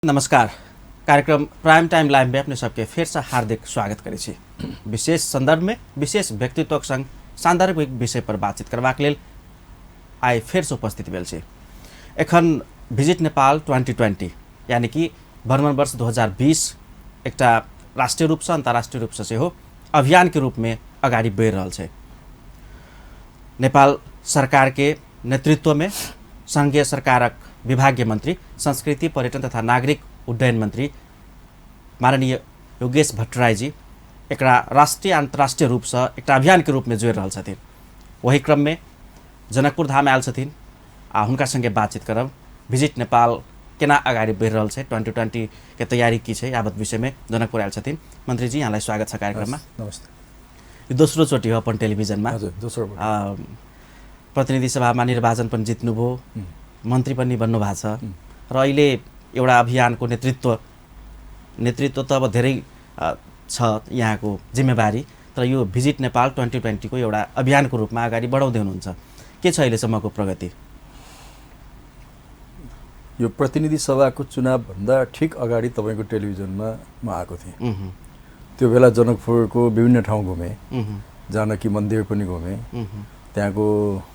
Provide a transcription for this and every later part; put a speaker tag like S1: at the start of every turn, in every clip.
S1: नमस्कार। कार्यक्रम prime time live में अपने सबके फिर से हार्दिक स्वागत करै छी। विशेष संदर्भ में विशेष व्यक्तित्व संग सांदर्भिक विषय पर बातचीत करबाक लेल आइ फिर से उपस्थित भेल छी। एखन विजिट नेपाल 2020 यानी कि भ्रमण वर्ष 2020 एकटा राष्ट्रीय रूप से अंतर्राष्ट्रीय रूप से सेहो अभियान के रूप में अगाडि बढ़ि रहल छै। नेपाल सरकार के नेतृत्व में संघीय सरकारक विभागीय मंत्री, संस्कृति, पर्यटन तथा नागरिक उड्डयन मंत्री माननीय योगेश भट्टराईजी एक राष्ट्रीय अंतर्राष्ट्रीय रूप से एक अभियान के रूप में जोड़ रहल छथिन। वही क्रम में जनकपुर धाम आयल छथिन आ हुनका संगे बातचीत करब। विजिट नेपाल केना अगाडि बढ़ि रहल छै, 2020 के तैयारी की छै, यावत विषय में जनकपुर आयल छथिन। मंत्री जी, यहाँलाई स्वागत छ कार्यक्रममा।
S2: नमस्ते।
S1: दोस्रो चोटि हो अपन टेलिभिजनमा।
S2: हजुर, दोस्रो
S1: प्रतिनिधि सभामा निर्वाचन पनि जित्नुभयो, मन्त्री पनि बन्नु भएको छ र अहिले एउटा अभियानको नेतृत्व त अब धेरै छ यहाँको जिम्मेवारी, तर यो विजिट नेपाल 2020 को एउटा अभियानको रूपमा अगाडि बढाउँदै हुनुहुन्छ। के छ अहिलेसम्मको प्रगति?
S2: यो प्रतिनिधि सभाको चुनावभन्दा ठिक अगाडि तपाईँको टेलिभिजनमा म आएको थिएँ। त्यो बेला जनकपुरको विभिन्न ठाउँ घुमेँ, जानकी मन्दिर पनि घुमेँ, त्यहाँको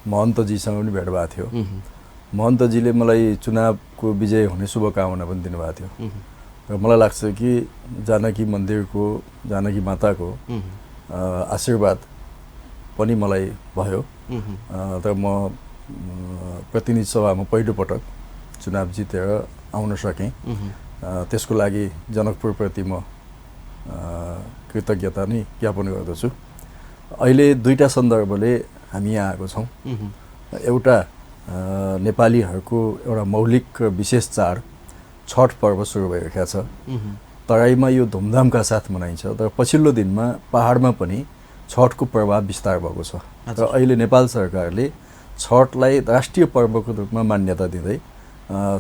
S2: महन्तजीसँग पनि भेट भएको थियो। महन्तजीले मलाई चुनावको विजय हुने शुभकामना पनि दिनुभएको थियो र मलाई लाग्छ कि जानकी मन्दिरको, जानकी माताको आशीर्वाद पनि मलाई भयो। तर म प्रतिनिधि सभामा पहिलोपटक चुनाव जितेर आउन सकेँ। त्यसको लागि जनकपुरप्रति म कृतज्ञता नै ज्ञापन गर्दछु। अहिले दुईटा सन्दर्भले हामी यहाँ आएको छौँ। एउटा नेपालीहरूको एउटा मौलिक विशेष चाड छठ पर्व सुरु भइरहेको छ। तराईमा यो धुमधामका साथ मनाइन्छ, तर पछिल्लो दिनमा पहाडमा पनि छठको प्रभाव विस्तार भएको छ र अहिले नेपाल सरकारले छठलाई राष्ट्रिय पर्वको रूपमा मान्यता दिँदै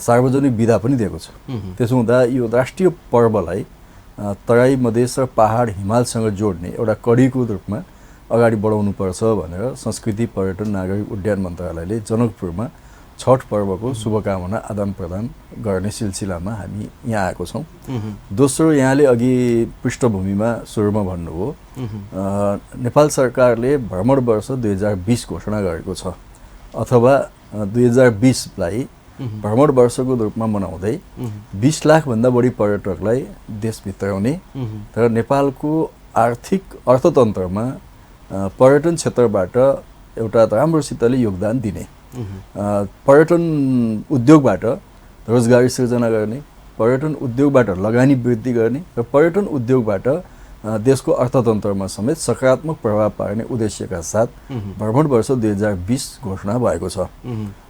S2: सार्वजनिक बिदा पनि दिएको छ। त्यसो हुँदा यो राष्ट्रिय पर्वलाई तराई मधेस र पहाड हिमालसँग जोड्ने एउटा कडीको रूपमा अगाडि बढाउनुपर्छ भनेर संस्कृति, पर्यटन, नागरिक उड्डयन मन्त्रालयले जनकपुरमा छठ पर्वको शुभकामना आदान प्रदान गर्ने सिलसिलामा हामी यहाँ आएको छौँ। दोस्रो, यहाँले अघि पृष्ठभूमिमा सुरुमा भन्नुभयो, नेपाल सरकारले भ्रमण वर्ष 2020 घोषणा गरेको छ, अथवा 2020लाई भ्रमण वर्षको रूपमा मनाउँदै 20 लाखभन्दा बढी पर्यटकलाई देशभित्र आउने र नेपालको आर्थिक अर्थतन्त्रमा पर्यटन क्षेत्रबाट एउटा राम्रोसितले योगदान दिने, पर्यटन उद्योगबाट रोजगारी सृजना गर्ने, पर्यटन उद्योगबाट लगानी वृद्धि गर्ने र पर्यटन उद्योगबाट देशको अर्थतन्त्रमा समेत सकारात्मक प्रभाव पार्ने उद्देश्यका साथ भ्रमण वर्ष 2020 घोषणा भएको छ।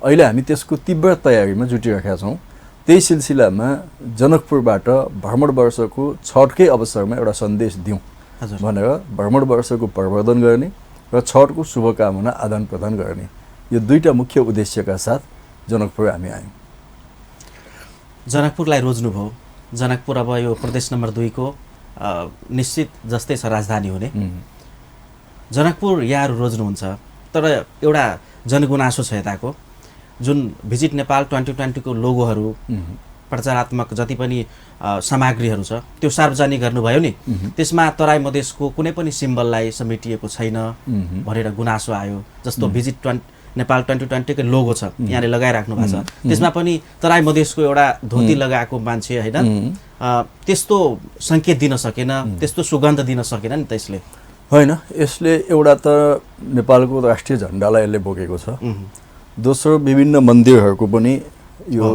S2: अहिले हामी त्यसको तीव्र तयारीमा जुटिरहेका छौँ। त्यही सिलसिलामा जनकपुरबाट भ्रमण वर्षको छठकै अवसरमा एउटा सन्देश दिउँ भनेर भ्रमण वर्षको प्रवर्धन गर्ने र छठको शुभकामना आदान प्रदान गर्ने, यो दुईटा मुख्य उद्देश्यका साथ जनकपुर हामी आयौँ।
S1: जनकपुरलाई रोज्नुभयो। जनकपुर अब यो प्रदेश नम्बर 2 को निश्चित जस्तै छ राजधानी हुने। जनकपुर यहाँहरू रोज्नुहुन्छ, तर एउटा जनगुनासो छ यताको, जुन विजिट नेपाल 2020 को लोगोहरू, प्रचारात्मक जति पनि सामग्रीहरू छ त्यो सार्वजनिक गर्नुभयो नि, त्यसमा तराई मधेसको कुनै पनि सिम्बललाई समेटिएको छैन भनेर गुनासो आयो। जस्तो विजिट नेपाल 2020 को लोगो छ, यहाँले लगाइराख्नु भएको छ, त्यसमा पनि तराई मधेसको एउटा धोती लगाएको मान्छे होइन, त्यस्तो सङ्केत दिन सकेन, त्यस्तो सुगन्ध दिन सकेन नि त्यसले।
S2: होइन, यसले एउटा त नेपालको राष्ट्रिय झन्डालाई यसले बोकेको छ। दोस्रो, विभिन्न मन्दिरहरूको पनि यो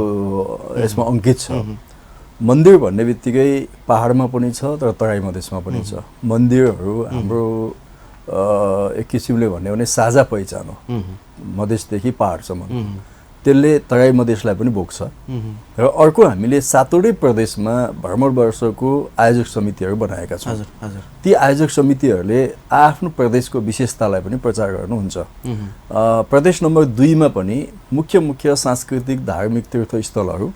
S2: यसमा अङ्कित छ। मन्दिर भन्ने बित्तिकै पहाडमा पनि छ तर तराई मधेसमा पनि छ। मन्दिरहरू हाम्रो एक किसिमले भन्यो भने साझा पहिचान हो, मधेसदेखि पहाडसम्म। त्यसले तराई मधेसलाई पनि बोक्छ। र अर्को, हामीले 7वटै प्रदेशमा भ्रमण वर्षको आयोजक समितिहरू बनाएका छौँ। ती आयोजक समितिहरूले आफ्नो प्रदेशको विशेषतालाई पनि प्रचार गर्नुहुन्छ। प्रदेश नम्बर 2 मा पनि मुख्य सांस्कृतिक धार्मिक तीर्थस्थलहरू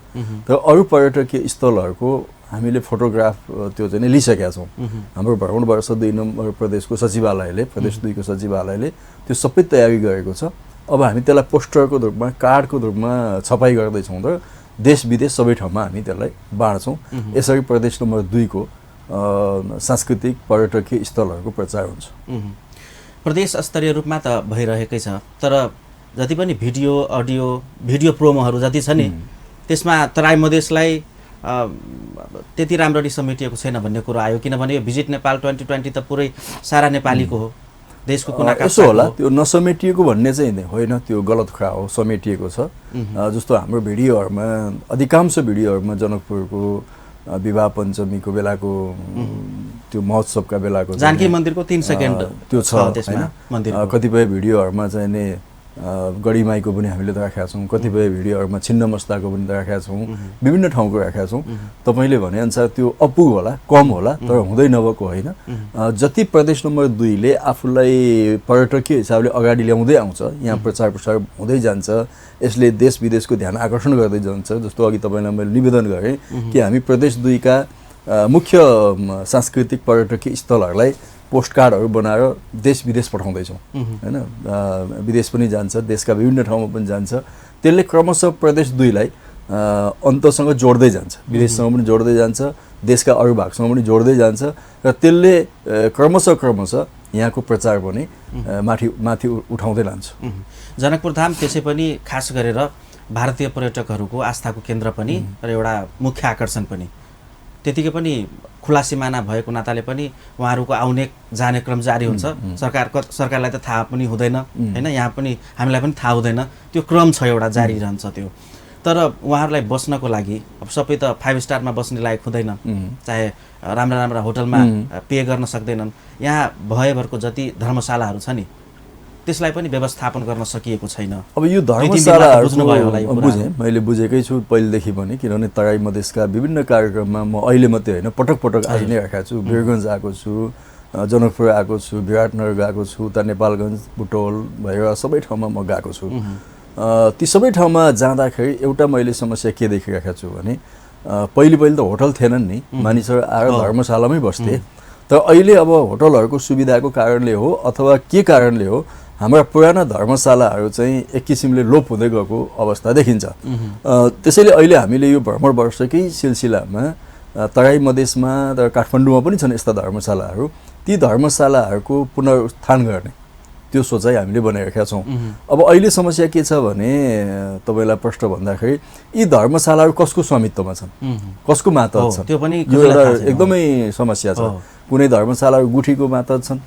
S2: र अरू पर्यटकीय स्थलहरूको हामीले फोटोग्राफ त्यो चाहिँ लिइसकेका छौँ। हाम्रो भ्रमण वर्ष 2 नम्बर प्रदेशको सचिवालयले, प्रदेश 2 को सचिवालयले त्यो सबै तयारी गरेको छ। अब हामी त्यसलाई पोस्टरको रूपमा, कार्डको रूपमा छपाई गर्दैछौँ र देश विदेश सबै ठाउँमा हामी त्यसलाई बाँड्छौँ। यसरी प्रदेश नम्बर 2 को सांस्कृतिक पर्यटकीय स्थलहरूको प्रचार हुन्छ।
S1: प्रदेश स्तरीय रूपमा त भइरहेकै छ, तर जति पनि भिडियो प्रोमोहरू जति छ नि त्यसमा तराई मधेसलाई त्यति राम्ररी समेटिएको छैन भन्ने कुरो आयो। किनभने यो भिजिट नेपाल 2020 त पुरै सारा नेपालीको हो, देशको कुनाकाप्चाको
S2: यसो होला। त्यो नसमेटिएको भन्ने चाहिँ होइन, त्यो गलत कुरा हो, समेटिएको छ। जस्तो हाम्रो भिडियोहरूमा अधिकांश भिडियोहरूमा जनकपुरको विवाह पञ्चमीको बेलाको त्यो महोत्सवका बेलाको
S1: जानकी मन्दिरको 3 सेकेन्ड
S2: त्यो छ हैन। कतिपय भिडियोहरूमा चाहिँ नि गढीमाईको पनि हामीले राखेका छौँ, कतिपय भिडियोहरूमा छिन्नमस्ताको पनि राखेका छौँ, विभिन्न ठाउँको राखेका छौँ। तपाईँले भनेअनुसार त्यो अपुग होला, कम होला, तर हुँदै नभएको होइन। जति प्रदेश नम्बर 2 ले आफूलाई पर्यटकीय हिसाबले अगाडि ल्याउँदै आउँछ, यहाँ प्रचार प्रसार हुँदै जान्छ, यसले देश विदेशको ध्यान आकर्षण गर्दै जान्छ। जस्तो अघि तपाईँलाई मैले निवेदन गरेँ कि हामी प्रदेश 2 का मुख्य सांस्कृतिक पर्यटकीय स्थलहरूलाई पोस्टकार्डहरू बनाएर देश विदेश पठाउँदैछौँ हैन। विदेश पनि जान्छ, देशका विभिन्न ठाउँमा पनि जान्छ। त्यसले क्रमशः प्रदेश 2 लाई अन्तसँग जोड्दै जान्छ, विदेशसँग पनि जोड्दै जान्छ, देशका अरू भागसँग पनि जोड्दै जान्छ र त्यसले क्रमशः यहाँको प्रचार पनि माथि उठाउँदै लान्छ।
S1: जनकपुर धाम त्यसै पनि खास गरेर भारतीय पर्यटकहरूको आस्थाको केन्द्र पनि र एउटा मुख्य आकर्षण पनि। त्यतिकै पनि खुला सिमाना भएको नाताले पनि उहाँहरूको आउने जाने क्रम जारी हुन्छ। सरकारलाई त थाहा पनि हुँदैन हैन, यहाँ पनि हामीलाई पनि थाहा हुँदैन, त्यो क्रम छ एउटा जारी रहन्छ त्यो। तर उहाँहरूलाई बस्नको लागि अब सबै त 5 स्टारमा बस्ने लायक हुँदैन, चाहे राम्रा होटलमा पे गर्न सक्दैनन्। यहाँ भएभरको जति धर्मशालाहरू छ नि त्यसलाई पनि व्यवस्थापन गर्न सकिएको छैन।
S2: अब यो धर्मशालाहरू बुझेँ, मैले बुझेकै छु पहिलेदेखि पनि, किनभने तराई मधेसका विभिन्न कार्यक्रममा म अहिले मात्रै होइन पटक आइ नै राखेको छु। वीरगञ्ज आएको छु, जनकपुर आएको छु, विराटनगर गएको छु, उता नेपालगञ्ज, बुटोल भएर सबै ठाउँमा म गएको छु। ती सबै ठाउँमा जाँदाखेरि एउटा मैले समस्या के देखिरहेको छु भने पहिले त होटल थिएनन् नि, मानिसहरू आएर धर्मशालामै बस्थे। तर अहिले अब होटलहरूको सुविधाको कारणले हो अथवा के कारणले हो, हाम्रा पुराना धर्मशालाहरू चाहिँ एक किसिमले लोप हुँदै गएको अवस्था देखिन्छ। त्यसैले अहिले हामीले यो भ्रमण वर्षकै सिलसिलामा तराई मधेसमा र काठमाडौँमा पनि छन् यस्ता धर्मशालाहरू, ती धर्मशालाहरूको पुनरुत्थान गर्ने त्यो सोचाइ हामीले बनाइरहेका छौँ। अब अहिले समस्या के छ भने तपाईँलाई प्रश्न भन्दाखेरि यी धर्मशालाहरू कसको स्वामित्वमा छन्, कसको मातहत छन्,
S1: त्यो पनि
S2: यो एउटा एकदमै समस्या छ। कुनै धर्मशालाहरू गुठीको मातहत छन्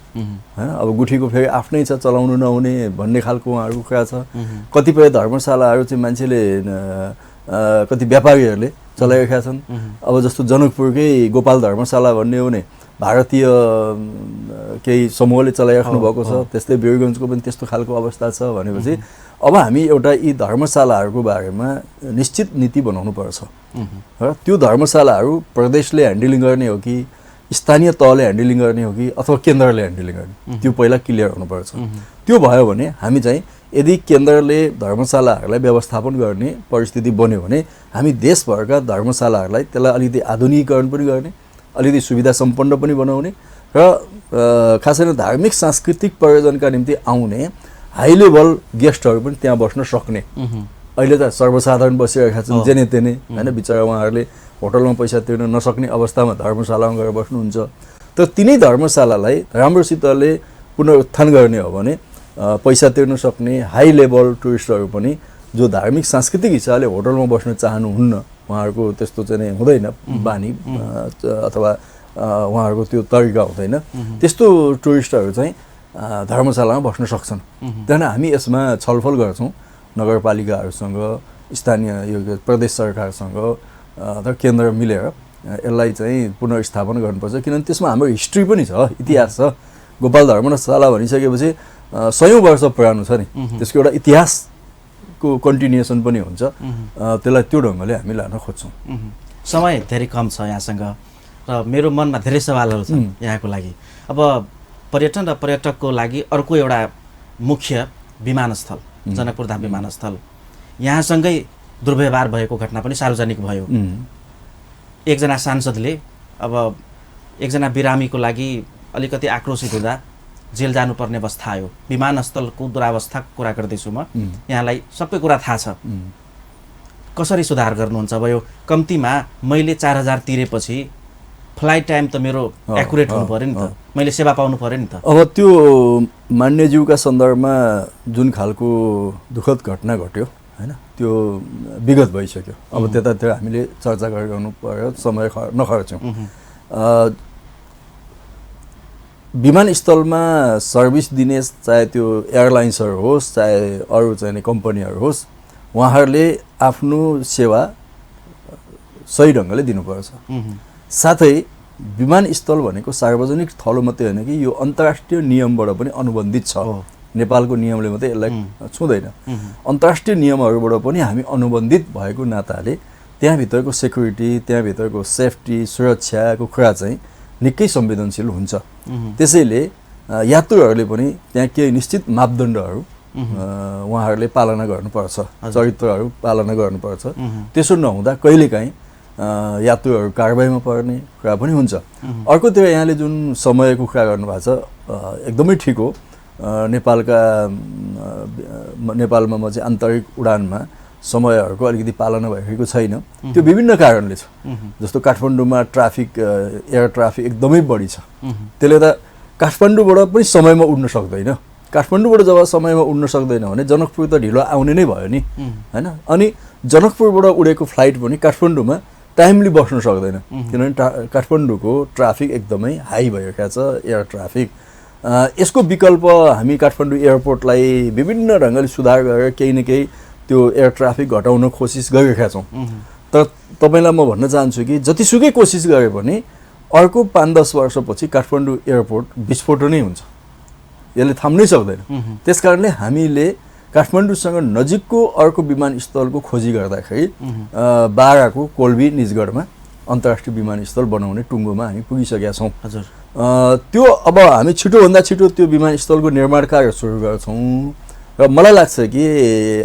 S2: हैन, अब गुठीको फेरि आफ्नै छ, चलाउनु नहुने भन्ने खालको उहाँहरूको कुरा छ। कतिपय धर्मशालाहरू चाहिँ मान्छेले कति व्यापारीहरूले चलाइरहेका छन्। अब जस्तो जनकपुरकै गोपाल धर्मशाला भन्ने हो भने भारतीय केही समूहले चलाइराख्नु भएको छ, त्यस्तै वीरगञ्जको पनि त्यस्तो खालको अवस्था छ। भनेपछि अब हामी एउटा यी धर्मशालाहरूको बारेमा निश्चित नीति बनाउनु पर्छ र त्यो धर्मशालाहरू प्रदेशले ह्यान्डलिङ गर्ने हो कि स्थानीय तहले ह्यान्डलिङ गर्ने हो कि अथवा केन्द्रले ह्यान्डलिङ गर्ने, त्यो पहिला क्लियर हुनुपर्छ। त्यो भयो भने हामी चाहिँ यदि केन्द्रले धर्मशालाहरूलाई व्यवस्थापन गर्ने परिस्थिति बन्यो भने हामी देशभरका धर्मशालाहरूलाई त्यसलाई अलिकति आधुनिकीकरण पनि गर्ने, अलिकति सुविधा सम्पन्न पनि बनाउने र खास गरी धार्मिक सांस्कृतिक प्रयोजनका निम्ति आउने हाई लेभल गेस्टहरू पनि त्यहाँ बस्न सक्ने। अहिले त सर्वसाधारण बसिरहेका छन् जेने तेने हैन, बिचरा उहाँहरूले होटलमा पैसा तिर्न नसक्ने अवस्थामा धर्मशालामा गएर बस्नुहुन्छ। तर तिनै धर्मशालालाई राम्रोसितले पुनरुत्थान गर्ने हो भने पैसा तिर्न सक्ने हाई लेभल टुरिस्टहरू पनि जो धार्मिक सांस्कृतिक हिसाबले होटलमा बस्न चाहनुहुन्न, उहाँहरूको त्यस्तो चाहिँ हुँदैन बानी अथवा उहाँहरूको त्यो तरिका हुँदैन, त्यस्तो टुरिस्टहरू चाहिँ धर्मशालामा बस्न सक्छन्। त्यहाँदेखि हामी यसमा छलफल गर्छौँ नगरपालिकाहरूसँग, स्थानीय यो प्रदेश सरकारसँग र केन्द्र मिलेर यसलाई चाहिँ पुनर्स्थापन गर्नुपर्छ। किनभने त्यसमा हाम्रो हिस्ट्री पनि छ, इतिहास छ। गोपाल धर्मशाला भनिसकेपछि 100औं वर्ष पुरानो छ नि, त्यसको एउटा इतिहासको कन्टिन्युएसन पनि हुन्छ। त्यसलाई त्यो ढङ्गले हामी लान खोज्छौँ।
S1: समय धेरै कम छ यहाँसँग र मेरो मनमा धेरै सवालहरू छन् यहाँको लागि। अब पर्यटन र पर्यटकको लागि अर्को एउटा मुख्य विमानस्थल जनकपुर धाम विमानस्थल, यहाँसँगै दुर्व्यवहार भएको घटना पनि सार्वजनिक भयो। एकजना सांसदले अब एकजना बिरामीको लागि अलिकति आक्रोशित हुँदा जेल जानुपर्ने अवस्था आयो। विमानस्थलको दुरावस्थाको कुरा गर्दैछु म, यहाँलाई सबै कुरा थाहा छ। कसरी सुधार गर्नुहुन्छ? अब यो कम्तीमा मैले 4000 तिरेपछि फ्लाइट टाइम त मेरो एक्युरेट हुनु पर्यो नि त, मैले सेवा पाउनु पर्यो नि त।
S2: अब त्यो मान्यज्यूका सन्दर्भमा जुन खालको दुःखद घटना घट्यो हैन, त्यो विगत भइसक्यो। अब त्यतातिर हामीले चर्चा गरिरहनु पर्यो, समय नखर्चौँ। विमानस्थलमा सर्भिस दिने चाहे त्यो एयरलाइन्सहरू होस् चाहे अरू चाहिँ कम्पनीहरू होस्, उहाँहरूले आफ्नो सेवा सही ढङ्गले दिनुपर्छ। साथै विमानस्थल भनेको सार्वजनिक थलो मात्रै होइन कि यो अन्तर्राष्ट्रिय नियमबाट पनि अनुबन्धित छ। नेपालको नियमले मात्रै यसलाई छुँदैन, अन्तर्राष्ट्रिय नियमहरूबाट पनि हामी अनुबन्धित भएको नाताले त्यहाँभित्रको सेक्युरिटी, त्यहाँभित्रको सेफ्टी, सुरक्षाको कुरा चाहिँ निकै संवेदनशील हुन्छ। त्यसैले यात्रुहरूले पनि त्यहाँ केही निश्चित मापदण्डहरू उहाँहरूले पालना गर्नुपर्छ, चरित्रहरू पालना गर्नुपर्छ। त्यसो नहुँदा कहिलेकाहीँ यात्रुहरू कारबाहीमा पर्ने कुरा पनि हुन्छ। अर्कोतिर यहाँले जुन समयको कुरा गर्नुभएको छ एकदमै ठिक हो। नेपालमा म चाहिँ आन्तरिक उडानमा समयहरूको अलिकति पालना भइरहेको छैन। त्यो विभिन्न कारणले छ। जस्तो काठमाडौँमा एयर ट्राफिक एकदमै बढी छ, त्यसले त काठमाडौँबाट पनि समयमा उड्न सक्दैन। काठमाडौँबाट जब समयमा उड्न सक्दैन भने जनकपुर त ढिलो आउने नै भयो नि हैन। अनि जनकपुरबाट उडेको फ्लाइट पनि काठमाडौँमा टाइमली बस्न सक्दैन, किनभने काठमाडौँको ट्राफिक एकदमै हाई भइरहेको छ, एयर ट्राफिक। यसको विकल्प हामी काठमाडौँ एयरपोर्टलाई विभिन्न ढङ्गले सुधार गरेर केही न केही त्यो एयर ट्राफिक घटाउन कोसिस गरिरहेका छौँ। तर तपाईँलाई म भन्न चाहन्छु कि जतिसुकै कोसिस गरे पनि अर्को 5-10 वर्षपछि काठमाडौँ एयरपोर्ट विस्फोटनै हुन्छ, यसले थाम्नै सक्दैन। त्यसकारणले हामीले काठमाडौँसँग नजिकको अर्को विमानस्थलको खोजी गर्दाखेरि बाराको कोल्बी निजगढमा अन्तर्राष्ट्रिय विमानस्थल बनाउने टुङ्गोमा हामी पुगिसकेका छौँ।
S1: हजुर,
S2: त्यो अब हामी छिटोभन्दा छिटो त्यो विमानस्थलको निर्माण कार्य सुरु गर्छौँ र मलाई लाग्छ कि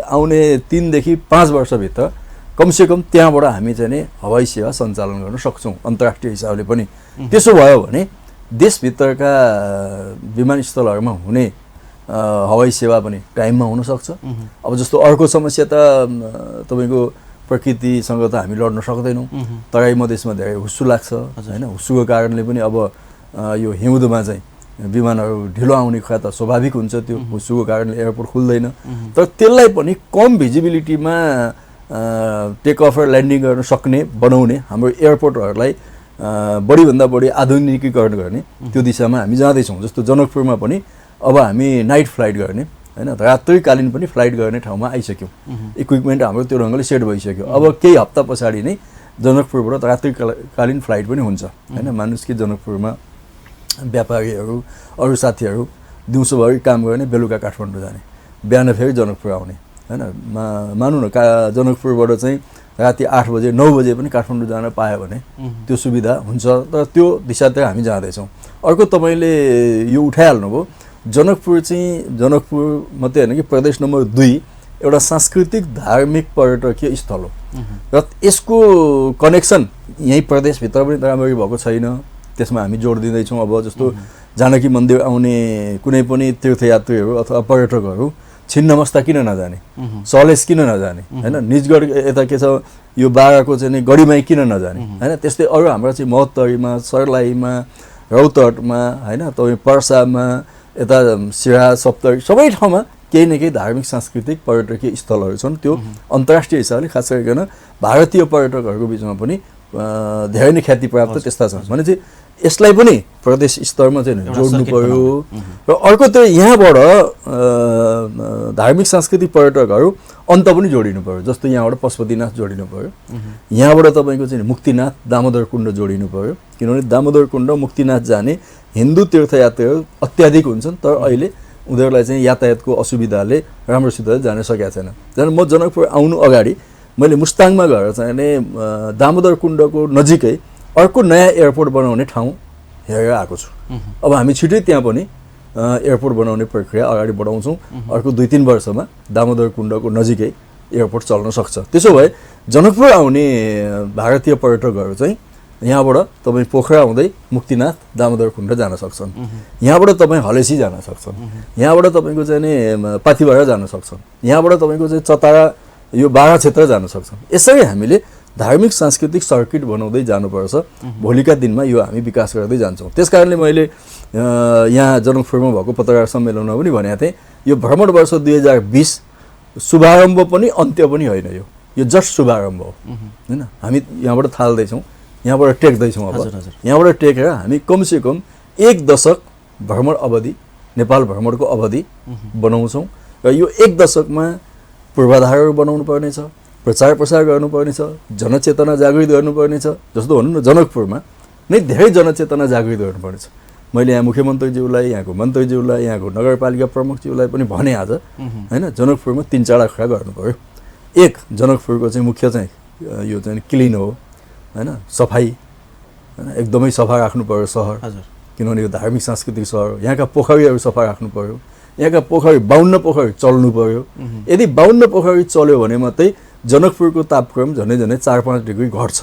S2: आउने 3 देखि 5 वर्षभित्र कमसेकम त्यहाँबाट हामी चाहिँ हवाई सेवा सञ्चालन गर्न सक्छौँ अन्तर्राष्ट्रिय हिसाबले पनि। त्यसो भयो भने देशभित्रका विमानस्थलहरूमा हुने हवाई सेवा पनि टाइममा हुनसक्छ। अब जस्तो अर्को समस्या त तपाईँको प्रकृतिसँग त हामी लड्न सक्दैनौँ। तराई मधेसमा धेरै हुस्सु लाग्छ होइन, हुस्सुको कारणले पनि अब यो हिउँदमा चाहिँ विमानहरू ढिलो आउने कुरा त स्वाभाविक हुन्छ, त्यो हुस्सुको कारणले एयरपोर्ट खुल्दैन। तर त्यसलाई पनि कम भिजिबिलिटीमा टेक अफ र ल्यान्डिङ गर्न सक्ने बनाउने, हाम्रो एयरपोर्टहरूलाई बढीभन्दा बढी आधुनिकीकरण गर्ने त्यो दिशामा हामी जाँदैछौँ। जस्तो जनकपुरमा पनि अब हामी नाइट फ्लाइट गर्ने हैन, रात्रिकालीन पनि फ्लाइट गर्ने ठाउँमा आइसक्यौँ। इक्विपमेन्ट हाम्रो त्यो ढङ्गले सेट भइसक्यो। अब केही हप्ता पछाडि नै जनकपुरबाट रात्रिकालीन फ्लाइट पनि हुन्छ हैन। मानुस् कि जनकपुरमा व्यापारीहरू अरू साथीहरू दिउँसोभरि काम गर्ने, बेलुका काठमाडौँ जाने, बिहान फेरि जनकपुर आउने हैन। मानौँ न जनकपुरबाट चाहिँ राति 8 बजे 9 बजे पनि काठमाडौँ जान पायो भने त्यो सुविधा हुन्छ। तर त्यो दिशातिर हामी जाँदैछौँ। अर्को तपाईँले यो उठाइहाल्नुभयो, जनकपुर मात्रै होइन कि प्रदेश नम्बर 2 एउटा सांस्कृतिक धार्मिक पर्यटकीय स्थल हो र यसको कनेक्सन यहीँ प्रदेशभित्र पनि राम्ररी भएको छैन। त्यसमा हामी जोड दिँदैछौँ। अब जस्तो जानकी मन्दिर आउने कुनै पनि तीर्थयात्रीहरू अथवा पर्यटकहरू छिन्नमस्ता किन नजाने, सलेस किन नजाने हैन, निजगढ यता के छ यो बाराको चाहिँ गढीमाई किन नजाने हैन। त्यस्तै अरू हाम्रो चाहिँ महोत्तरीमा, सर्लाहीमा, रौतहटमा हैन, तपाईँ पर्सामा, यता सिरा, सप्तरी सबै ठाउँमा केही न केही धार्मिक सांस्कृतिक पर्यटकीय स्थलहरू छन्। त्यो अन्तर्राष्ट्रिय हिसाबले खास गरिकन भारतीय पर्यटकहरूको बिचमा पनि धेरै नै ख्याति प्राप्त त्यस्ता छन्। भनेपछि यसलाई पनि प्रदेश स्तरमा चाहिँ जोड्नु पर्यो। र अर्कोतिर यहाँबाट धार्मिक सांस्कृतिक पर्यटकहरू अन्त पनि जोडिनु पर्यो। जस्तो यहाँबाट पशुपतिनाथ जोडिनु पर्यो, यहाँबाट तपाईँको चाहिँ मुक्तिनाथ, दामोदर कुण्ड जोडिनु पर्यो। किनभने दामोदर कुण्ड, मुक्तिनाथ जाने हिन्दू तीर्थयात्रीहरू अत्याधिक हुन्छन्, तर अहिले उनीहरूलाई चाहिँ यातायातको असुविधाले राम्रोसित जान सकेका छैन। झन् म जनकपुर आउनु अगाडि मैले मुस्ताङमा गएर चाहिँ दामोदर कुण्डको नजिकै अर्को नयाँ एयरपोर्ट बनाउने ठाउँ हेरेर आएको छु। अब हामी छिटै त्यहाँ पनि एयरपोर्ट बनाउने प्रक्रिया अगाडि बढाउँछौँ। अर्को 2-3 वर्षमा दामोदर कुण्डको नजिकै एयरपोर्ट चल्न सक्छ। त्यसो भए जनकपुर आउने भारतीय पर्यटकहरू चाहिँ यहाँबाट तपाईँ पोखरा हुँदै मुक्तिनाथ, दामोदर कुण्ड जान सक्छन्। यहाँबाट तपाईँ हलेसी जान सक्छन्। यहाँबाट तपाईँको चाहिँ पाथिभरा जान सक्छन्। यहाँबाट तपाईँको चाहिँ चतारा यो 12 क्षेत्र जान सक्छौँ। यसरी हामीले धार्मिक सांस्कृतिक सर्किट बनाउँदै जानुपर्छ। भोलिका दिनमा यो हामी विकास गर्दै जान्छौँ। त्यसकारणले मैले यहाँ जनकपुरमा भएको पत्रकार सम्मेलनमा पनि भनेको थिएँ, यो भ्रमण वर्ष 2020 शुभारम्भ पनि अन्त्य पनि होइन, यो जस्ट शुभारम्भ हो होइन। हामी यहाँबाट थाल्दैछौँ, यहाँबाट टेक्दैछौँ। अब यहाँबाट टेकेर हामी कमसेकम 1 दशक भ्रमण अवधि, नेपाल भ्रमणको अवधि बनाउँछौँ र यो 1 दशकमा पूर्वाधारहरू बनाउनु पर्नेछ, प्रचार प्रसार गर्नुपर्नेछ, जनचेतना जागृत गर्नुपर्नेछ। जस्तो भनौँ न, जनकपुरमा नै धेरै जनचेतना जागृत गर्नुपर्नेछ। मैले यहाँ मुख्यमन्त्रीज्यूलाई, यहाँको मन्त्रीज्यूलाई, यहाँको नगरपालिका प्रमुखज्यूलाई पनि भने आज होइन, जनकपुरमा 3-4 कुरा गर्नु पर्यो। एक, जनकपुरको चाहिँ मुख्य चाहिँ यो चाहिँ क्लिन हो होइन, सफाइ होइन, एकदमै सफा राख्नु पर्यो सहर, किनभने यो धार्मिक सांस्कृतिक सहर हो। यहाँका पोखरीहरू सफा राख्नु पर्यो, यहाँका पोखरी 52 पोखरी चल्नु पर्यो। यदि 52 पोखरी चल्यो भने मात्रै जनकपुरको तापक्रम झन्डै 4-5 डिग्री घट्छ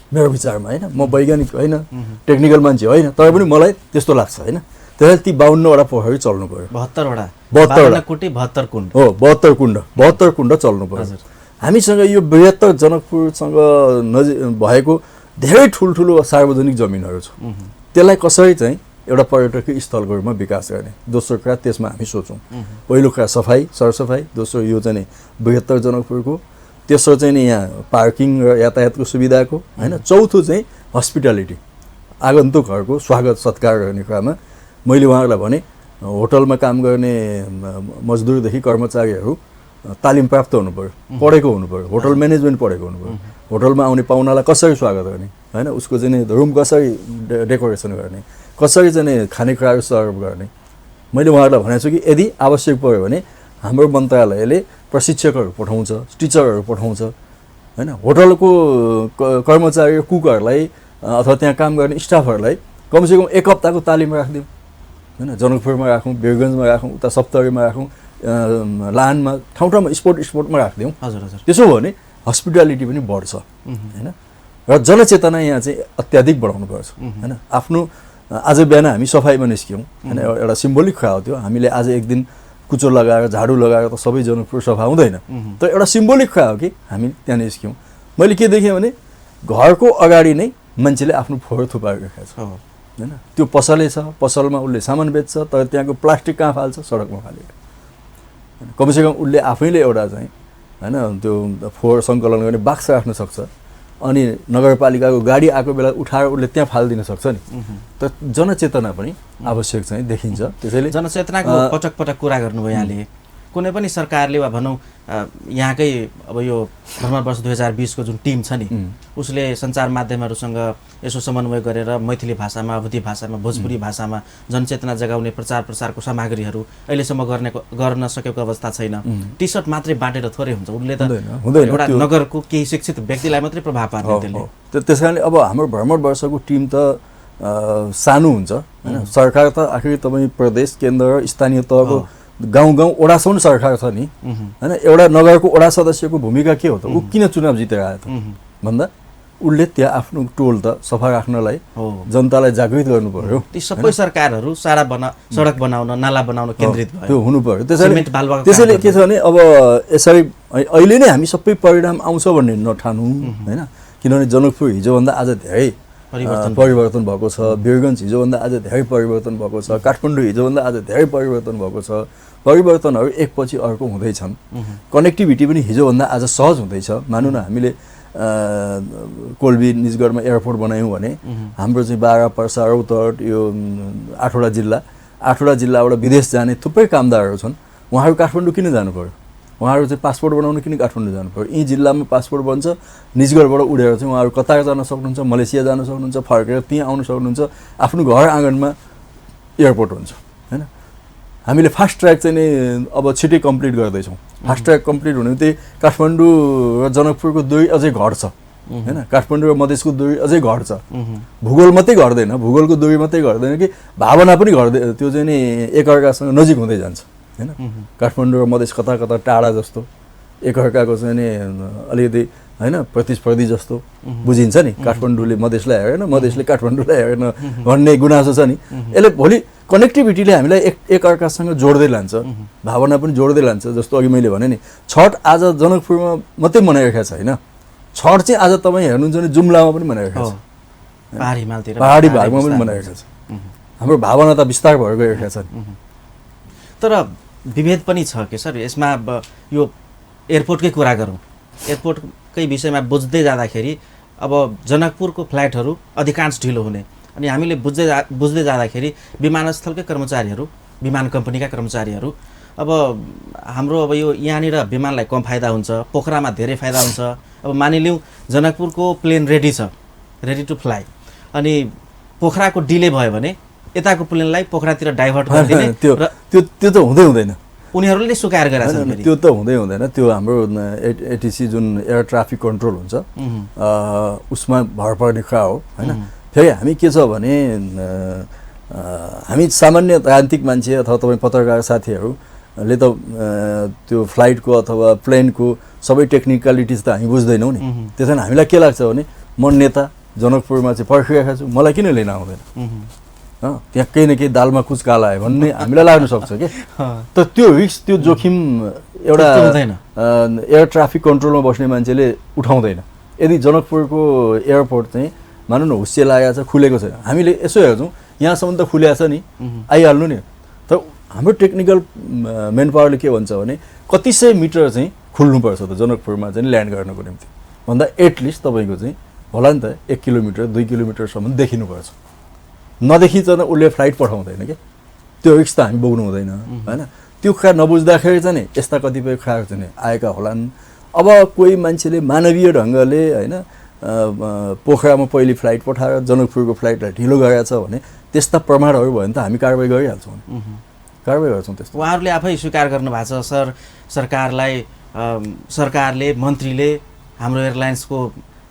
S2: मेरो विचारमा होइन। म वैज्ञानिक होइन, टेक्निकल मान्छे होइन, तर पनि मलाई त्यस्तो लाग्छ होइन। त्यसैले ती 52 वटा पोखरी चल्नु पर्यो।
S1: 72 कुण्ड
S2: हो, 72 कुण्ड चल्नु पर्यो। हामीसँग यो बृहत्तर जनकपुरसँग भएको धेरै ठुल्ठुलो सार्वजनिक जमिनहरू छ। त्यसलाई कसरी चाहिँ एउटा पर्यटकीय स्थलको रूपमा विकास गर्ने, दोस्रो कुरा त्यसमा हामी सोचौँ। पहिलो कुरा सफाइ, सरसफाइ, दोस्रो यो चाहिँ बृहत्तर जनकपुरको, तेस्रो चाहिँ नि यहाँ पार्किङ र यातायातको सुविधाको होइन, चौथो चाहिँ हस्पिटालिटी, आगन्तुकहरूको स्वागत सत्कार गर्ने कुरामा मैले उहाँहरूलाई भने होटलमा काम गर्ने मजदुरदेखि कर्मचारीहरू तालिम प्राप्त हुनु पर्यो, पढेको हुनु पर्यो, होटल म्यानेजमेन्ट पढेको हुनु पर्यो। होटलमा आउने पाहुनालाई कसरी स्वागत गर्ने होइन, उसको चाहिँ रुम कसरी डेकोरेसन गर्ने, कसरी चाहिँ खानेकुराहरू सर्भ गर्ने। मैले उहाँहरूलाई भनेको छु कि यदि आवश्यक पऱ्यो भने हाम्रो मन्त्रालयले प्रशिक्षकहरू पठाउँछ, टिचरहरू पठाउँछ होइन। होटलको कर्मचारी कुकहरूलाई अथवा त्यहाँ काम गर्ने स्टाफहरूलाई कमसेकम 1 हप्ताको तालिम राखिदिउँ होइन। जनकपुरमा राखौँ, वीरगन्जमा राखौँ, उता सप्तरीमा राखौँ, लानमा ठाउँ स्पोर्टमा राखिदिउँ। त्यसो हो भने हस्पिटालिटी पनि बढ्छ होइन। र जनचेतना यहाँ चाहिँ अत्याधिक बढाउनु पर्छ होइन। आफ्नो आज बिहान हामी सफाइमा निस्क्यौँ होइन, एउटा सिम्बोलिक कुरा हो त्यो। हामीले आज एक दिन कुचो लगाएर झाडु लगाएर त सबै जनकपुर सफा हुँदैन, तर एउटा सिम्बोलिक कुरा हो कि हामी त्यहाँ निस्क्यौँ। मैले के देखेँ भने घरको अगाडि नै मान्छेले आफ्नो फोहोर थुपाएर राखेको छ होइन। त्यो पसलै छ, पसलमा उसले सामान बेच्छ, तर त्यहाँको प्लास्टिक कहाँ फाल्छ, सडकमा फालेर। कमसेकम उसले आफैले एउटा चाहिँ होइन त्यो फोहोर सङ्कलन गर्ने बाक्स राख्न सक्छ, अनि नगरपालिकाको गाडी आएको बेला उठाएर उसले त्यहाँ फालिदिन सक्छ नि। त जनचेतना पनि आवश्यक चाहिँ देखिन्छ। त्यसैले
S1: जनचेतनाको पटक कुरा गर्नुभयो यहाँले। कुनै पनि सरकारले वा भनौँ यहाँकै अब यो भ्रमण वर्ष 2020 को जुन टिम छ नि, उसले सञ्चार माध्यमहरूसँग यसो समन्वय गरेर मैथिली भाषामा, अवधी भाषामा, भोजपुरी भाषामा जनचेतना जगाउने प्रचार प्रसारको सामग्रीहरू अहिलेसम्म गर्न सकेको अवस्था छैन। टी सर्ट मात्रै बाँटेर थोरै हुन्छ, उसले त एउटा नगरको केही शिक्षित व्यक्तिलाई मात्रै प्रभाव पार्ने त्यसले।
S2: त्यस कारणले अब हाम्रो भ्रमण वर्षको टिम त सानो हुन्छ होइन। सरकार त आखिर तपाईँ प्रदेश, केन्द्र र स्थानीय तहको गाउँ वडासम्म सरकार छ नि होइन। एउटा नगरको वडा सदस्यको भूमिका के हो त? ऊ किन चुनाव जितेर आयो त भन्दा उसले त्यहाँ आफ्नो टोल त सफा राख्नलाई जनतालाई जागृत गर्नु पर्यो।
S1: ती सबै सरकारहरू सडक बनाउन, नाला बनाउन केन्द्रित भयो,
S2: त्यो हुनु पर्यो। त्यसैले के छ भने अब यसरी अहिले नै हामी सबै परिणाम आउँछ भन्ने नठानौँ होइन। किनभने जनकपुर हिजोभन्दा आज धेरै परिवर्तन भएको छ, वीरगन्ज हिजोभन्दा आज धेरै परिवर्तन भएको छ, काठमाडौँ हिजोभन्दा आज धेरै परिवर्तन भएको छ। परिवर्तनहरू एकपछि अर्को हुँदैछन्। कनेक्टिभिटी पनि हिजोभन्दा आज सहज हुँदैछ। मानौँ न हामीले कोल्बी निजगढमा एयरपोर्ट बनायौँ भने हाम्रो चाहिँ बारा, पर्सा, रौतहट, यो 8वटा जिल्लाबाट विदेश जाने थुप्रै कामदारहरू छन्। उहाँहरू काठमाडौँ किन जानु पर्यो? उहाँहरू चाहिँ पासपोर्ट बनाउनु किन काठमाडौँ जानु पर्यो? यी जिल्लामा पासपोर्ट बन्छ, निजगढबाट उडेर चाहिँ उहाँहरू कतार जान सक्नुहुन्छ, मलेसिया जान सक्नुहुन्छ, फर्केर त्यहाँ आउनु सक्नुहुन्छ। आफ्नो घर आँगनमा एयरपोर्ट हुन्छ होइन। हामीले फास्ट ट्र्याक चाहिँ नि अब छिटै कम्प्लिट गर्दैछौँ। फास्ट ट्र्याक कम्प्लिट हुने बित्तिकै काठमाडौँ र जनकपुरको दूरी अझै घट्छ होइन। काठमाडौँ र मधेसको दूरी अझै घट्छ। भूगोल मात्रै घट्दैन, भूगोलको दूरी मात्रै घट्दैन कि भावना पनि घट्दै, त्यो चाहिँ नि एकअर्कासँग नजिक हुँदै जान्छ होइन। काठमाडौँ र मधेस कता कता टाढा जस्तो, एकअर्काको चाहिँ नि अलिकति होइन प्रतिस्पर्धी जस्तो बुझिन्छ नि। काठमाडौँले मधेसलाई हेरेन, मधेसले काठमाडौँलाई हेरेन भन्ने गुनासो छ नि। यसले भोलि कनेक्टिभिटीले हामीलाई एकअर्कासँग जोड्दै लान्छ, भावना पनि जोड्दै लान्छ। जस्तो अघि मैले भने नि, छठ आज जनकपुरमा मात्रै मनाइरहेको छैन, छठ चाहिँ आज तपाईँ हेर्नुहुन्छ भने जुम्लामा पनि मनाइरहेको छ, पहाडी भागमा पनि मनाइरहेको छ। हाम्रो भावना त विस्तार भएर गइरहेका छन्।
S1: तर विभेद पनि छ के सर यसमा? यो एयरपोर्टकै कुरा गरौँ, एयरपोर्टकै विषयमा बुझ्दै जाँदाखेरि अब जनकपुरको फ्लाइटहरू अधिकांश ढिलो हुने, अनि हामीले बुझ्दै जाँदाखेरि विमानस्थलकै कर्मचारीहरू, विमान कम्पनीका कर्मचारीहरू अब हाम्रो अब यो यहाँनिर विमानलाई कम फाइदा हुन्छ, पोखरामा धेरै फाइदा हुन्छ। अब मानिलिउँ जनकपुरको प्लेन रेडी छ, रेडी टु फ्लाइ, अनि पोखराको डिले भयो भने यताको प्लेनलाई पोखरातिर डाइभर्ट गरिदिने,
S2: त्यो त हुँदैन,
S1: उनीहरूले सुकाएर गरेका छन्।
S2: त्यो त हुँदैन। त्यो हाम्रो एटिसी जुन एयर ट्राफिक कन्ट्रोल हुन्छ उसमा भर पर्ने कुरा हो होइन। फेरि हामी के छ भने हामी सामान्य तान्त्रिक मान्छे अथवा तपाईँ पत्रकार साथीहरूले त त्यो फ्लाइटको अथवा प्लेनको सबै टेक्निकलिटिज त हामी बुझ्दैनौँ नि। त्यसो भने हामीलाई के लाग्छ भने म नेता जनकपुरमा चाहिँ पर्खिरहेको छु, मलाई किन लिन आउँदैन, त्यहाँ केही न केही दालमा कुच काला आयो भन्ने हामीलाई लाग्न सक्छ कि। त त्यो रिस्क, त्यो जोखिम एउटा एयर ट्राफिक कन्ट्रोलमा बस्ने मान्छेले उठाउँदैन। यदि जनकपुरको एयरपोर्ट चाहिँ मानौँ न हुस्से लागेको छ, खुलेको छैन, हामीले यसो हेर्छौँ यहाँसम्म त खुलेको छ नि, आइहाल्नु नि। त हाम्रो टेक्निकल मेन पावरले के भन्छ भने कति सय मिटर चाहिँ खुल्नुपर्छ त जनकपुरमा चाहिँ ल्यान्ड गर्नको निम्ति भन्दा एटलिस्ट तपाईँको चाहिँ होला नि त 1 किलोमिटर 2 किलोमिटरसम्म देखिनुपर्छ। नदेखिकन उसले फ्लाइट पठाउँदैन क्या, त्यो रिस्क त हामी बोक्नु हुँदैन होइन। त्यो कुरा नबुझ्दाखेरि चाहिँ नि यस्ता कतिपय कुराहरू चाहिँ आएका होलान्। अब कोही मान्छेले मानवीय ढङ्गले होइन पोखरामा पहिले फ्लाइट पठाएर जनकपुरको फ्लाइटलाई ढिलो गरेको छ भने त्यस्ता प्रमाणहरू भयो भने त हामी कारवाही गरिहाल्छौँ, कारवाही गर्छौँ। त्यस्तो
S1: उहाँहरूले आफै स्वीकार गर्नुभएको छ सरकारले मन्त्रीले हाम्रो एयरलाइन्सको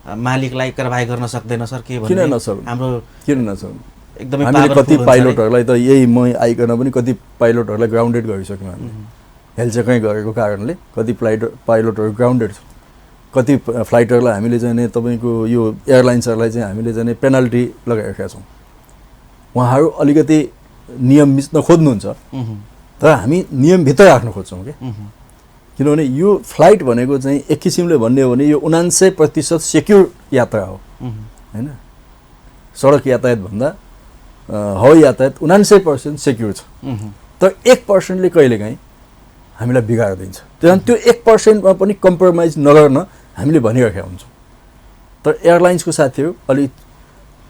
S1: मालिकलाई कारवाही गर्न सक्दैन सर, के
S2: किन नसक्नु,
S1: हाम्रो
S2: किन नसक्नु?
S1: एकदमै
S2: हामीले कति पाइलटहरूलाई त यही म आइकन पनि कति पाइलटहरूलाई ग्राउन्डेड गरिसक्यौँ हामीले, हेलचेक्राइ गरेको कारणले कति पाइलटहरू ग्राउन्डेड छ। कति फ्लाइटहरूलाई हामीले चाहिँ तपाईँको यो एयरलाइन्सहरूलाई चाहिँ हामीले चाहिँ पेनल्टी लगाइरहेका छौँ। उहाँहरू अलिकति नियम मिच्न खोज्नुहुन्छ, तर हामी नियमभित्र राख्न खोज्छौँ कि, किनभने यो फ्लाइट भनेको चाहिँ एक किसिमले भन्ने हो भने यो 99% सेक्युर यात्रा हो होइन। सडक यातायातभन्दा हवाई यातायात 99% सेक्युर छ, तर 1%ले कहिलेकाहीँ हामीलाई बिगारिदिन्छ। त्यही त्यो 1%मा पनि कम्प्रोमाइज नगर्न हामीले भनिरहेका हुन्छौँ। तर एयरलाइन्सको साथीहरू अलिक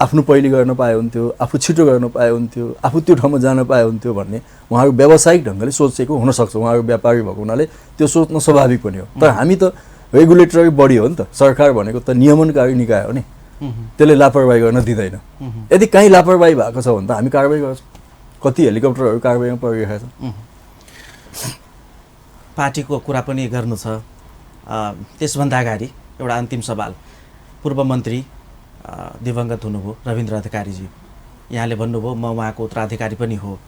S2: आफ्नो पहिले गर्न पाए हुन्थ्यो, आफू छिटो गर्न पाए हुन्थ्यो, आफू त्यो ठाउँमा जान पाए हुन्थ्यो भन्ने उहाँहरू व्यावसायिक ढङ्गले सोचेको हुनसक्छ। उहाँहरू व्यापारी भएको हुनाले त्यो सोच्न स्वाभाविक पनि हो। तर हामी त रेगुलेटरी बडी हो नि त, सरकार भनेको त नियमनकारी निकाय हो नि, त्यसले लापरवाही गर्न दिँदैन। यदि कहीँ लापरवाही भएको छ भने त हामी कारवाही गर्छौँ। कति हेलिकप्टरहरू कारवाहीमा परिरहेका छन्।
S1: पार्टीको कुरा पनि गर्नु छ। त्यसभन्दा अगाडि एउटा अन्तिम सवाल, पूर्व मन्त्री दिवंगत हुनुभयो रविन्द्र अधिकारीजी, यहाँले भन्नुभयो म उहाँको उत्तराधिकारी पनि हो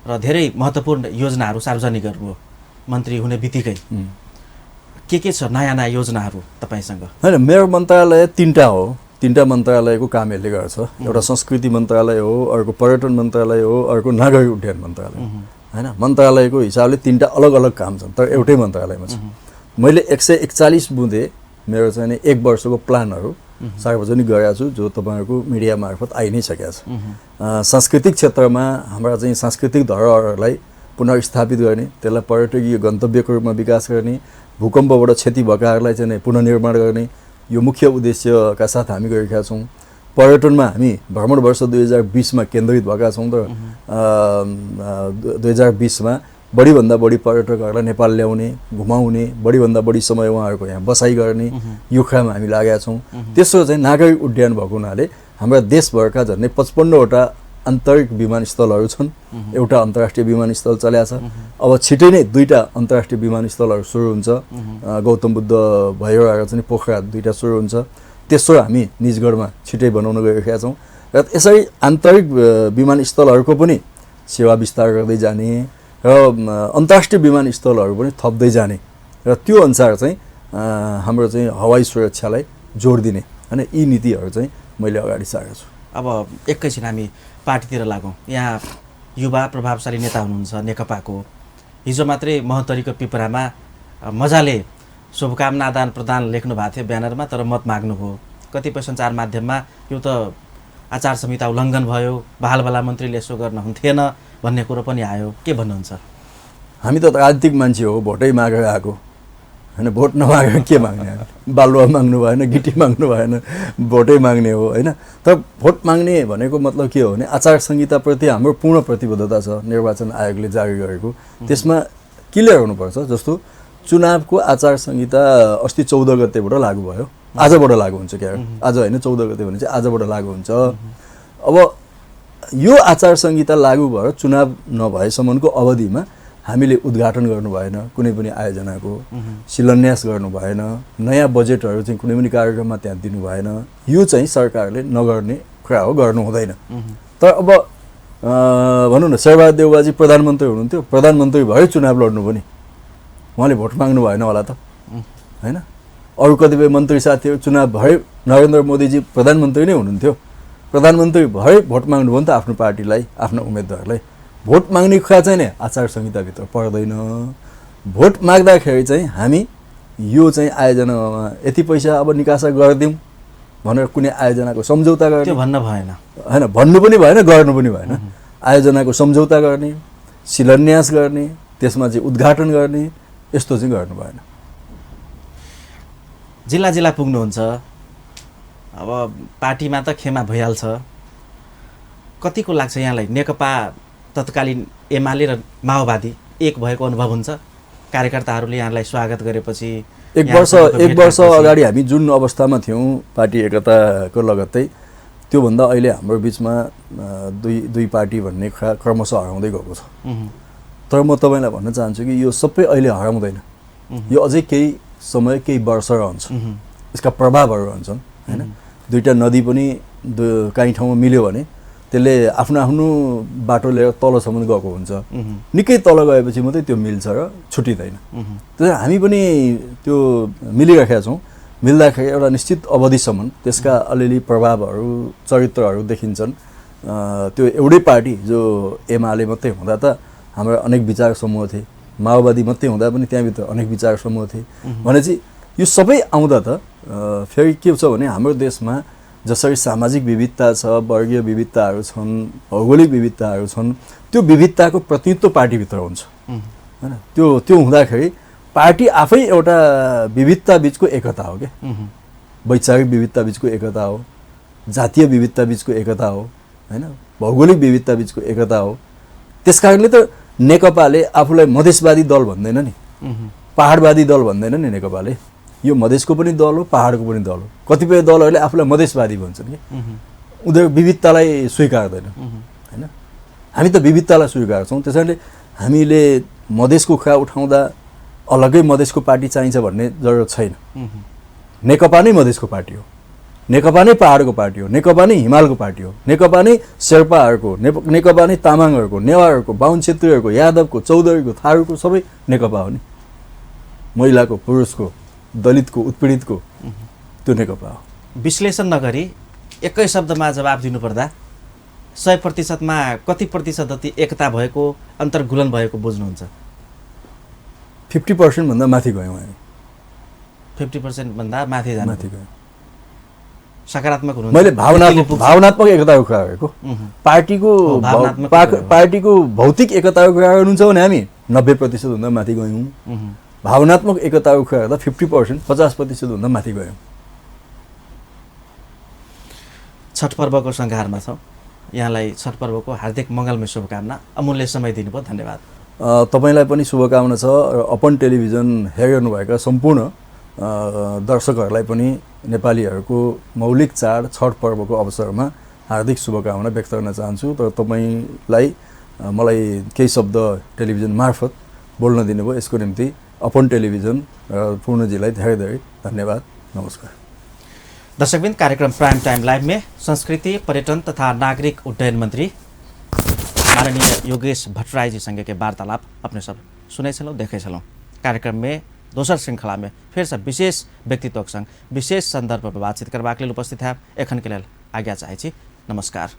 S1: र धेरै महत्त्वपूर्ण योजनाहरू सार्वजनिक गर्नुभयो मन्त्री हुने बित्तिकै। के छ नयाँ नयाँ योजनाहरू तपाईँसँग?
S2: होइन, मेरो मन्त्रालय 3टा हो, 3टा मन्त्रालयको काम यसले गर्छ। एउटा संस्कृति मन्त्रालय हो, अर्को पर्यटन मन्त्रालय हो, अर्को नागरिक उड्डयन मन्त्रालय होइन। मन्त्रालयको हिसाबले 3टा अलग अलग काम छन्, तर एउटै मन्त्रालयमा छ। मैले 141 बुँदे मेरो चाहिँ 1 वर्षको प्लानहरू सार्वजनिक गरेका छु, जो तपाईँहरूको मिडिया मार्फत आइ नै सकेको छ। सांस्कृतिक क्षेत्रमा हाम्रा चाहिँ सांस्कृतिक धरोहरहरूलाई पुनर्स्थापित गर्ने, त्यसलाई पर्यटकीय गन्तव्यको रूपमा विकास गर्ने, भूकम्पबाट क्षति भएकाहरूलाई चाहिँ पुनर्निर्माण गर्ने, यो मुख्य उद्देश्यका साथ हामी गरेका छौँ। पर्यटनमा हामी भ्रमण वर्ष 2020मा केन्द्रित भएका छौँ। र 2020मा बढीभन्दा बढी पर्यटकहरूलाई नेपाल ल्याउने, घुमाउने, बढीभन्दा बढी समय उहाँहरूको यहाँ बसाइ गर्ने, यो कुरामा हामी लागेका छौँ। तेस्रो चाहिँ नागरिक उड्डयन भएको हुनाले हाम्रा देशभरका झन्डै 55वटा आन्तरिक विमानस्थलहरू छन्। एउटा अन्तर्राष्ट्रिय विमानस्थल चलेको छ। अब छिटै नै 2टा अन्तर्राष्ट्रिय विमानस्थलहरू सुरु हुन्छ। गौतम बुद्ध भयो आएर चाहिँ पोखरा 2टा सुरु हुन्छ। तेस्रो हामी निजगढमा छिटै बनाउन गइरहेका छौँ। र यसरी आन्तरिक विमानस्थलहरूको पनि सेवा विस्तार गर्दै जाने र अन्तर्राष्ट्रिय विमानस्थलहरू पनि थप्दै जाने र त्यो अनुसार चाहिँ हाम्रो चाहिँ हवाई सुरक्षालाई जोड दिने होइन, यी नीतिहरू चाहिँ मैले अगाडि सारेको छु।
S1: अब एकैछिन हामी पार्टीतिर लागौँ। यहाँ युवा प्रभावशाली नेता हुनुहुन्छ नेकपाको। हिजो मात्रै महोत्तरीको पिपरामा मजाले शुभकामना आदान प्रदान लेख्नु भएको थियो ब्यानरमा, तर मत माग्नुभयो। कतिपय सञ्चार माध्यममा यो त आचार संहिता उल्लङ्घन भयो, बालबाला मन्त्रीले यसो गर्न हुन्थेन भन्ने कुरो पनि आयो। के भन्नुहुन्छ?
S2: हामी त राजनीतिक मान्छे हो, भोटै मागेर आएको होइन। भोट नमागेर के माग्ने? बालुवा माग्नु भएन, गिटी माग्नु भएन, भोटै माग्ने हो होइन। तर भोट माग्ने भनेको मतलब के हो भने आचार संहिताप्रति हाम्रो पूर्ण प्रतिबद्धता छ, निर्वाचन आयोगले जारी गरेको। त्यसमा क्लियर हुनुपर्छ। जस्तो चुनावको आचार संहिता अस्ति 14 गतेबाट लागू भयो, आजबाट लागू हुन्छ। क्या आज होइन, 14 गते भने चाहिँ आजबाट लागू हुन्छ। अब यो आचार संहिता लागू भएर चुनाव नभएसम्मको अवधिमा हामीले उद्घाटन गर्नु भएन, कुनै पनि आयोजनाको शिलान्यास गर्नु भएन, नयाँ बजेटहरू चाहिँ कुनै पनि कार्यक्रममा त्यहाँ दिनु भएन। यो चाहिँ सरकारले नगर्ने कुरा हो, गर्नु हुँदैन। तर अब भनौँ न, शेरबहादुर देउवाजी प्रधानमन्त्री हुनुहुन्थ्यो, प्रधानमन्त्री भए चुनाव लड्नु पनि, उहाँले भोट माग्नु भएन होला त होइन। अरू कतिपय मन्त्री साथीहरू चुनाव भए नरेन्द्र मोदीजी प्रधानमन्त्री नै हुनुहुन्थ्यो, प्रधानमन्त्री भए भोट माग्नुभयो नि त आफ्नो पार्टीलाई, आफ्नो उम्मेदवारलाई। भोट माग्ने कुरा चाहिँ नि आचार संहिताभित्र पर्दैन। भोट माग्दाखेरि चाहिँ हामी यो चाहिँ आयोजनामा यति पैसा अब निकासा गरिदिउँ भनेर कुनै आयोजनाको सम्झौता गर्ने,
S1: त्यो भन्न भएन
S2: होइन। भन्नु पनि भएन, गर्नु पनि भएन। आयोजनाको सम्झौता गर्ने, शिलान्यास गर्ने, त्यसमा चाहिँ उद्घाटन गर्ने, यस्तो चाहिँ गर्नु भएन।
S1: जिल्ला जिल्ला पुग्नुहुन्छ, अब पार्टीमा त खेमा भइहाल्छ। कतिको लाग्छ यहाँलाई नेकपा तत्कालीन एमाले र माओवादी एक भएको अनुभव हुन्छ? कार्यकर्ताहरूले यहाँलाई स्वागत गरेपछि
S2: एक वर्ष अगाडि हामी जुन अवस्थामा थियौँ पार्टी एकताको लगत्तै, त्योभन्दा अहिले हाम्रो बिचमा दुई पार्टी भन्ने क्रमशः हराउँदै गएको छ। तर म तपाईँलाई भन्न चाहन्छु कि यो सबै अहिले हराउँदैन। यो अझै केही समय, केही वर्ष रहन्छ, यसका प्रभावहरू रहन्छन् होइन। दुईवटा नदी पनि काहीँ ठाउँमा मिल्यो भने त्यसले आफ्नो आफ्नो बाटो लिएर तलसम्म गएको हुन्छ। निकै तल गएपछि मात्रै त्यो मिल्छ र छुटिँदैन। त्यसैले हामी पनि त्यो मिलिराखेका छौँ। मिल्दाखेरि एउटा निश्चित अवधिसम्म त्यसका अलिअलि प्रभावहरू, चरित्रहरू देखिन्छन्। त्यो एउटै पार्टी जो एमाले मात्रै हुँदा त हाम्रो अनेक विचार समूह थिए, माओवादी मात्रै हुँदा पनि त्यहाँभित्र अनेक विचार समूह थिए भनेपछि यो सबै आउँदा त फेरि के छ भने हाम्रो देशमा जसरी सामाजिक विविधता छ, वर्गीय विविधताहरू छन्, भौगोलिक विविधताहरू छन्, त्यो विविधताको प्रतिनिधित्व पार्टीभित्र हुन्छ होइन। त्यो हुँदाखेरि पार्टी आफै एउटा विविधता बिचको एकता हो क्या। वैचारिक विविधता बिचको एकता हो, जातीय विविधता बिचको एकता हो होइन, भौगोलिक विविधता बिचको एकता हो। त्यस कारणले त नेकपाले आफूलाई मधेसवादी दल भन्दैन नि, पहाडवादी दल भन्दैन नि। नेकपाले यो मधेसको पनि दल हो, पहाडको पनि दल हो। कतिपय दलहरूले आफूलाई मधेसवादी भन्छन् कि उनीहरू विविधतालाई स्वीकार्दैन होइन। हामी त विविधतालाई स्वीकार्छौँ। त्यसैले हामीले मधेसको कुरा उठाउँदा अलग्गै मधेसको पार्टी चाहिन्छ भन्ने जरुरत छैन। नेकपा नै मधेसको पार्टी हो, नेकपा नै पहाडको पार्टी हो, नेकपा नै हिमालको पार्टी हो, नेकपा नै शेर्पाहरूको, नेकपा नै तामाङहरूको, नेवारहरूको, बाहुन छेत्रीहरूको, यादवको, चौधरीको, थारूको, सबै नेकपा हो नि। महिलाको, पुरुषको, दलितको, उत्पीडितको, त्यो नेकपा हो।
S1: विश्लेषण नगरी एकै शब्दमा जवाब दिनुपर्दा 100%मा कति प्रतिशत जति एकता भएको, अन्तर्गुलन भएको बुझ्नुहुन्छ?
S2: 50% भन्दा माथि गयौँ हामी।
S1: 50% भन्दा माथि जानु
S2: माथि गयौँ।
S1: सकारात्मक हुनुहुन्छ?
S2: मैले भावनात्मक एकताको कुरा गरेको। पार्टीको भौतिक एकताको कुरा गर्नुहुन्छ भने हामी 90% भन्दा माथि गयौँ। भावनात्मक एकताको कुरा गर्दा 50%, 50% भन्दा माथि गयौँ।
S1: छठ पर्वको सङ्घारमा छौँ। यहाँलाई छठ पर्वको हार्दिक मङ्गलमय शुभकामना। अमूल्य समय दिनुभयो, धन्यवाद।
S2: तपाईँलाई पनि शुभकामना छ र अपन टेलिभिजन हेरिरहनुभएका सम्पूर्ण दर्शकहरूलाई पनि नेपालीहरूको मौलिक चाड छठ पर्वको अवसरमा हार्दिक शुभकामना व्यक्त गर्न चाहन्छु। तर तपाईँलाई मलाई केही शब्द टेलिभिजन मार्फत बोल्न दिनुभयो, यसको निम्ति अपन टेलिभिजन र पूर्णजीलाई धेरै धेरै धन्यवाद। नमस्कार।
S1: दर्शकबिन, कार्यक्रम प्राइम टाइम लाइव में संस्कृति, पर्यटन तथा नागरिक उड्डयन मंत्री माननीय योगेश भट्टराई जी संगे के वार्तालाप अपने सब सुने छलौं, देखे छलौं। कार्यक्रम में दोसर श्रृंखला में फिर से विशेष व्यक्तित्व संग विशेष संदर्भ पर बातचीत करबाक लेल उपस्थित है। एखन के लेल आज्ञा चाहै छी। नमस्कार।